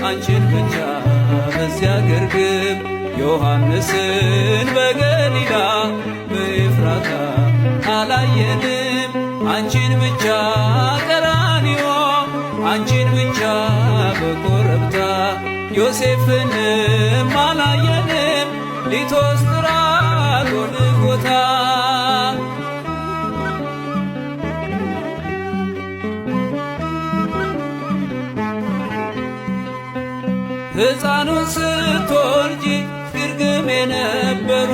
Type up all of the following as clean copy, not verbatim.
አንቺን ብቻ በዚያ ግርግም ዮሐንስን በገሊላ በኤፍራታ አላየንም አንቺን ብቻ ቀራንዮ አንቺን ብቻ በኮረብታ ዮሴፍንም አላየንም ሊቶስጥራ ጎልጎታ። ሕፃኑን ስትወልጂ ግርግም የነበሩ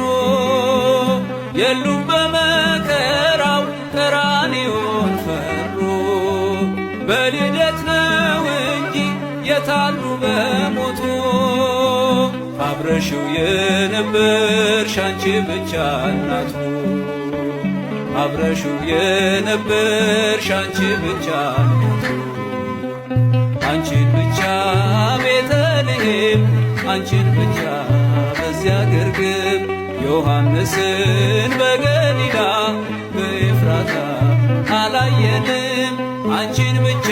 የሉም በመከራው ቀራንዮን ፈሩ። በልደት ነው እንጂ የታሉ በሞቱ አብረሽው የነበርሽ አንቺ ብቻ እናቱ አብረሽው የነበርሽ አንቺ ብቻ እናቱ አንቺን ብቻ ቤተልሔም አንቺን ብቻ በዚያ ግርግም ዮሐንስን በገሊላ በኤፍራታ አላየንም አንቺን ብቻ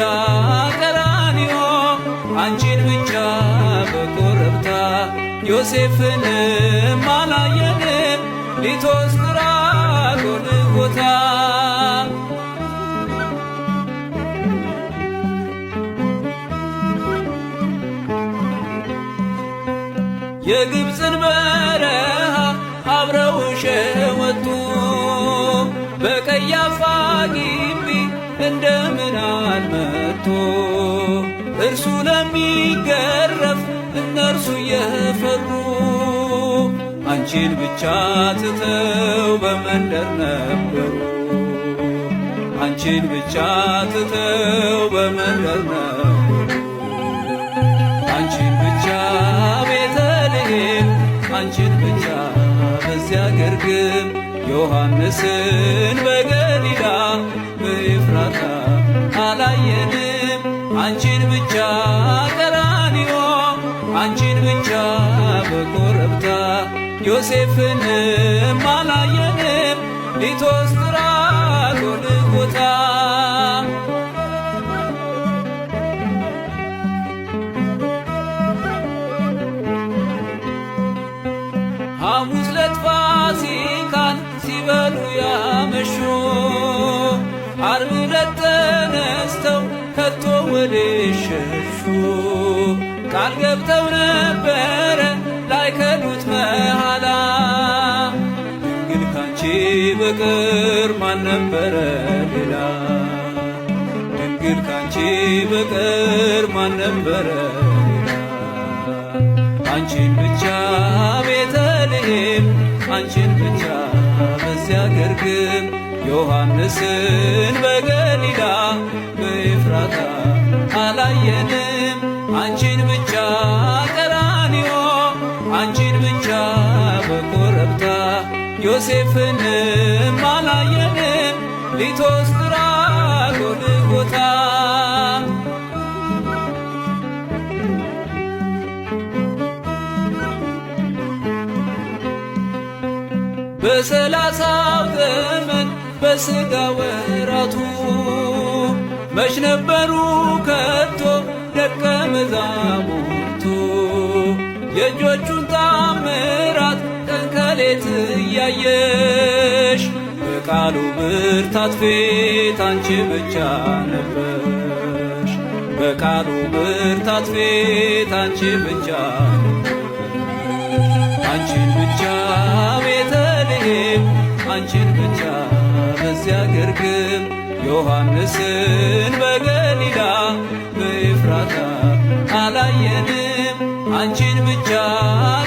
ቀራንዮ አንቺን ብቻ በኮረብታ ዮሴፍንም አላየንም ሊቶስጥራ ጎልጎታ። የግብፅን በረሃ አብረውሽ ወጡ በቀያፋ ግቢ እንደምን አልመጡ እርሱ ለሚገረፍ እነርሱ እየፈሩ አንቺን ብቻ ትተው በመንደር ነበሩ አንቺን ብቻ ትተው በመንደር ነበሩ አንቺን ብቻ ቤተልሔም አንቺን ብቻ በዚያ ግርግም ዮሐንስን በገሊላ በኤፍራታ አላየንም አንቺን ብቻ ቀራንዮ አንቺን ብቻ በኮረብታ ዮሴፍንም አላየንም ሊቶስጥራ ጎልጎታ። ሐሙስ ዕለት ፋሲካን ሲበሉ ያመሹ ዓርብ ዕለት ተነስተው ከቶ ወዴት ሸሹ? ቃል ገብተው ነበረ ላይከዱት መሃላ ድንግል ካንቺ በቀር ማን ነበረ ሌላ? ድንግል ካንቺ በቀር ማን ነበረ ሌላ? አንቺን ብቻ ቤተልሔም አንቺን ብቻ በዚያ ግርግም ዮሐንስን በገሊላ በኤፍራታ አላየንም አንቺን ብቻ ቀራንዮ አንቺን ብቻ በኮረብታ ዮሴፍንም አላየንም ሊቶስጥራ ጎልጎታ። በሰላሳው ዘመን በሥጋ ወራቱ መች ነበሩ ከቶ ደቀ መዛሙርቱ የእጆቹን ታምራት ቀን ከሌት እያየሽ በቃሉ ብርታት ፊት አንቺ ብቻ ነበርሽ በቃሉ ብርታት ፊት አንቺ ብቻ አንቺን ብቻ ቤተልሔም አንቺን ብቻ በዚያ ግርግም ዮሐንስን በገሊላ በኤፍራታ አላየንም አንቺን ብቻ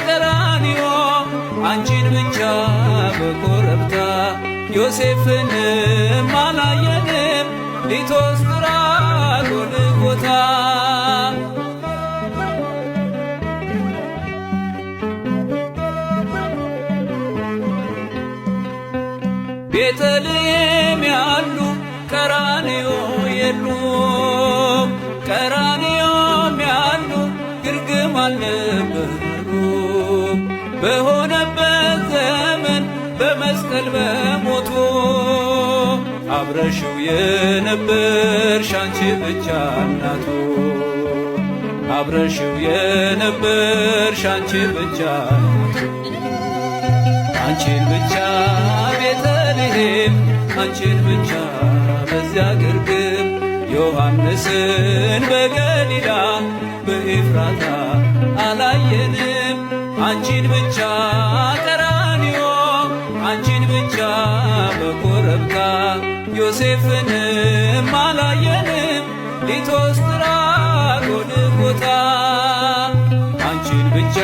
ቀራንዮ አንቺን ብቻ በኮረብታ ዮሴፍንም አላየንም ሊቶስጥራ ጎልጎታ። ቤተልሔም ያሉ ቀራንዮ የሉም፣ ቀራንዮም ያሉ ግርግም አልነበሩም። በሆነበት ዘመን በመስቀል በሞቱ አብረሽው የነበርሽ አንቺ ብቻ እናቱ አብረሽው የነበርሽ አንቺ ብቻ፣ አንቺን ብቻ ቤተልሔም፣ አንቺን ብቻ በዚያ ግርግም፣ ዮሐንስን በገሊላ በኤፍራታ አላየንም። አንቺን ብቻ ቀራንዮ፣ አንቺን ብቻ በኮረብታ፣ ዮሴፍንም አላየንም ሊቶስትራ ጎልጎታ። አንቺን ብቻ።